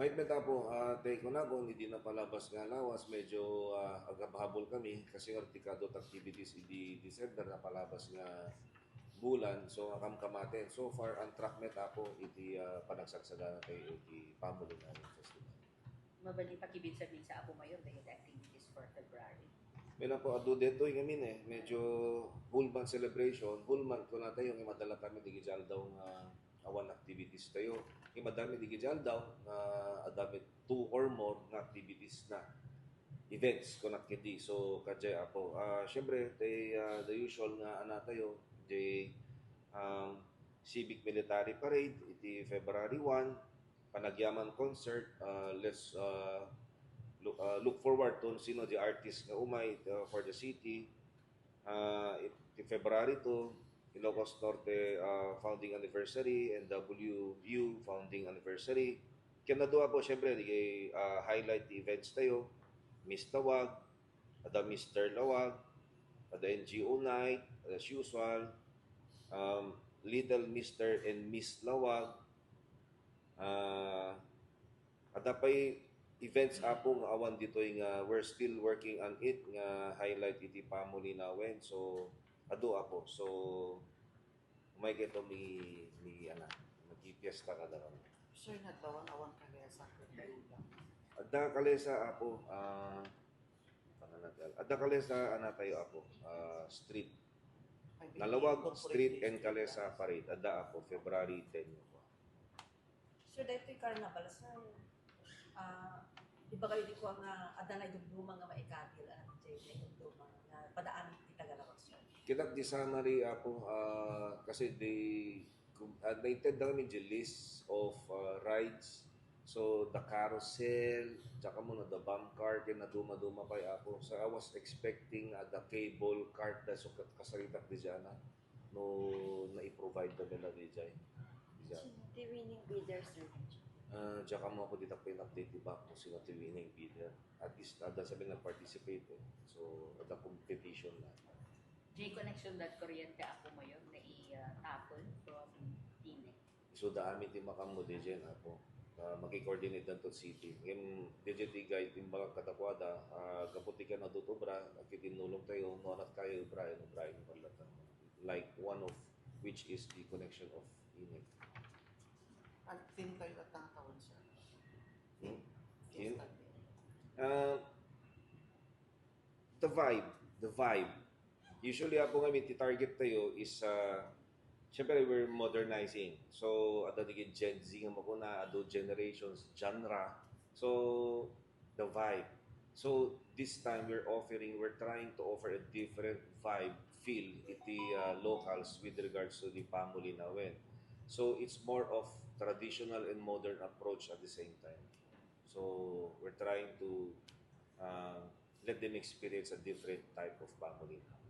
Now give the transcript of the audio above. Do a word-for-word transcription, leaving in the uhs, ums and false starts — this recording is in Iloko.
Right, met, Apo, ah, tay kunagon, idi napalabas nga lawas, medyo, ah, aghabhabol kami kasi nga ti kadua ti activities idi December, napalabas nga bulan. So, makamkamaten. So far, on track met, Apo, iti, ah, panagsagsagana tayo iti Pamuli Nawen Festival. Mabalin pakibinsag sa Apo Mayor, dagiti activities for February. May na po, adu detoy ngamin eh. Medyo whole month celebration, whole month ko na tayo, nga madala kami di aldaw nga awan activities tayo. Nga madami di aldaw nga adami two or more nga activities na events ko na kiti. So, kajay, Apo. Ah, syempre, the, ah, the usual nga ana tayo, the, um, Civic Military Parade, iti February one, Panagyaman Concert, ah, let's, ah, look, ah, look forward to sino the artist nga umay, ah, for the city. Ah, it-, ti February two, Ilocos Norte, ah, founding anniversary, N W U founding anniversary. Ken adu, Apo, syempre, di kay, ah, highlight the events tayo. Miss Tawag, ada Mister Lawag, ada N G O Night, as usual, um, Little Mister and Miss Lawag. Ah, ada pay events, Apo, nga awan ditoy nga we're still working on it, nga highlight iti Pamuli Nawen. So, adu, Apo. So, umay kayto mi, mi, ana, magpipiesta kada kami. Sir, nadlawan awan kalesa, curfew lang. Adda kalesa, Apo, ah, pananagal. Adda kalesa, ana tayo, Apo, ah, street. Nalawag Street and Kalesa Parade. Adda, Apo, February ten, Apo. Sir, daytoy carnival, sir, ah, di ba kayo di ko nga adda na idumduma nga maikabil, ano, jay na idumduma nga padaanin ti Tagalawag, sir? Kita di summary, Apo, ah, kasi di, kung, ah, nainted na kami di list of, ah, rides. So, the carousel, tsaka mo na the bump cart, yung naduma-duma pa, Apo. So, I was expecting, ah, the cable cart, da, so, kat-, kasaritak di dyan, ah. No, na-provide na nila di dyan. Di dyan. Sino ti winning bidder, sir? Ah, tsaka mo ako di tapay na-update, di ba, kung sino ti winning bidder. At least, ada sabi nag-participate eh. So, ada competition na. Jay, connection that kuryente, Apo Mayor, na i-, ah, tapon from Tinec. So, da amin ti makammo, D J, Apo. Ah, maki-coordinate dan to city. Ngem, D J ti guide, imbagak kadakuada, ah, gapu ti kan adut obra, akitinulong tayo, no, anat kayo, obra, ano, obra, ano, pallatan. Like, one of which is the connection of Tinec. At tin tayo at ang taon, sir. Hmm? Yes, Tin? Sir. Ah, the vibe, the vibe. Usually, Apo, nga ti target tayo is, ah, syempre, we're modernizing. So, ada di Gen Z nga makuna, adu generations, genre. So, the vibe. So, this time, we're offering, we're trying to offer a different vibe, feel, iti, ah, locals with regards to the Pamuli Nawen. So, it's more of traditional and modern approach at the same time. So, we're trying to, ah, let them experience a different type of Pamuli Nawen.